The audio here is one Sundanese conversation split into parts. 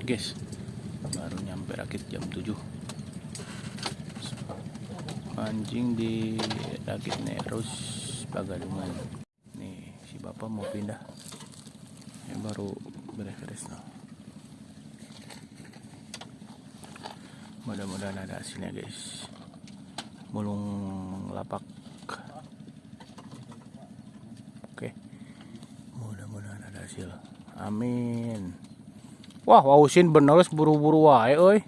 Guys, baru nyampe rakit jam 7. Mancing di rakit Nerus Pagalungan. Nih, si bapak mau pindah. Ini baru beres-beres noh. Mudah-mudahan ada hasilnya guys. Mulung lapak. Oke. Mudah-mudahan ada hasil. Amin. Wah, wausin bener buru-buru wae euy.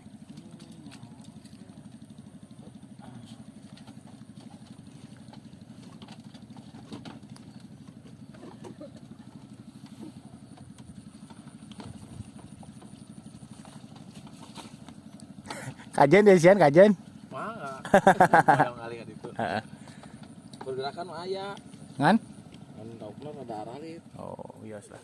Kajen deh sian kajen. Mangga. Yang kali kan itu. Heeh. Pergerakan mah aya. Ngan? Kan daukna rada aralit. Oh, iya lah.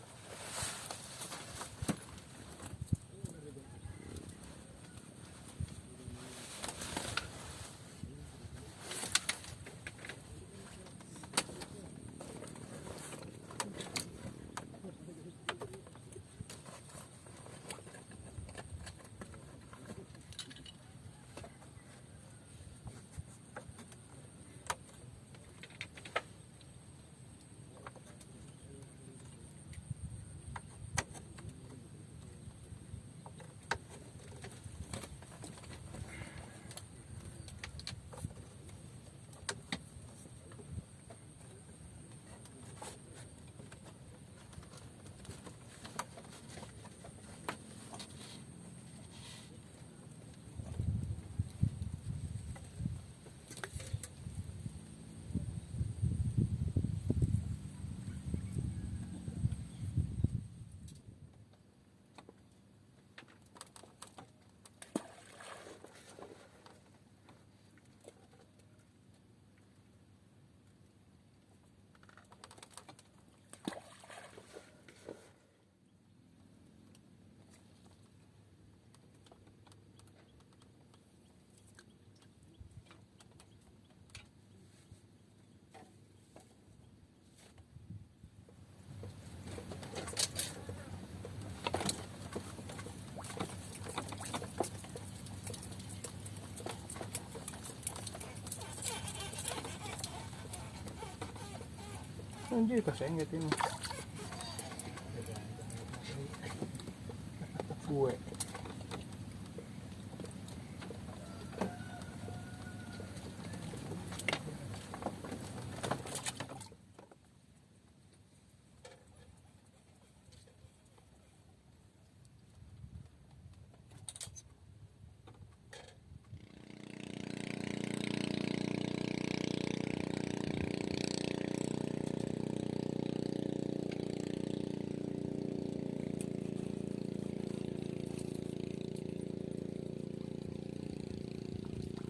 Anjir kasengget ini. Kue.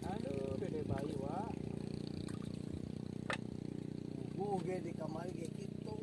Aduh, dede bayi wa. Buge di kamar ge kitu.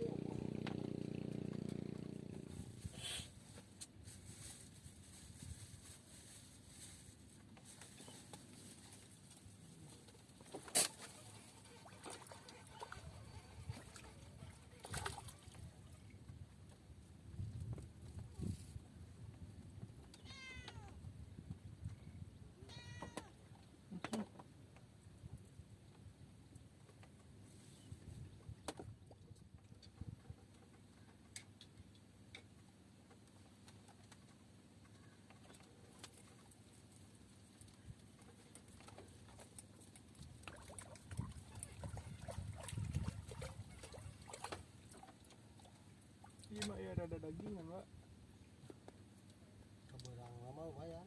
Iya mak ya ada dagingan pak. Keberang lama lumayan.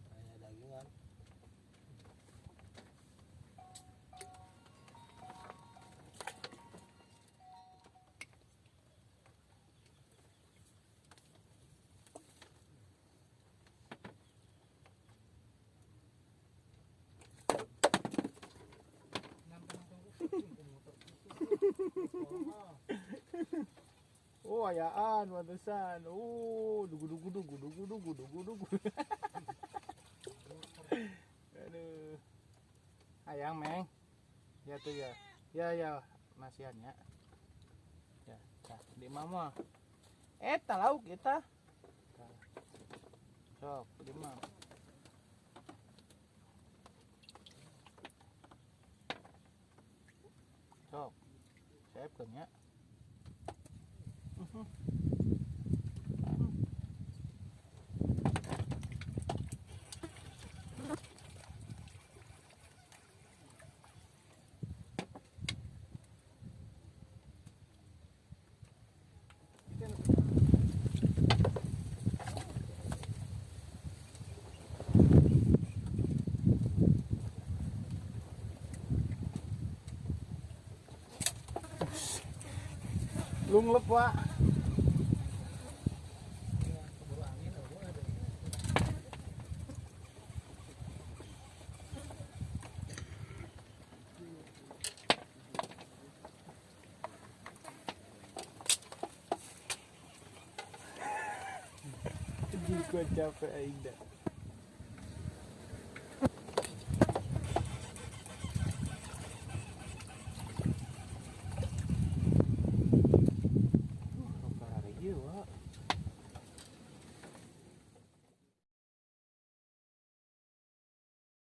Kayak dagingan. Oh ayaan, pantesan. Oh, dugu dugu dugu dugu dugu dugu dugu. Aduh. Ayang, Meng. Ya tuh ya. Ya ya, masihan ya. Tah, di mama. Eta lauk eta. Tah. Sok, di mah. Sok. Siapkeun nya. Lunglep, Pak. Keburu angin eueuh ada. Anjing, gua capek aing dah.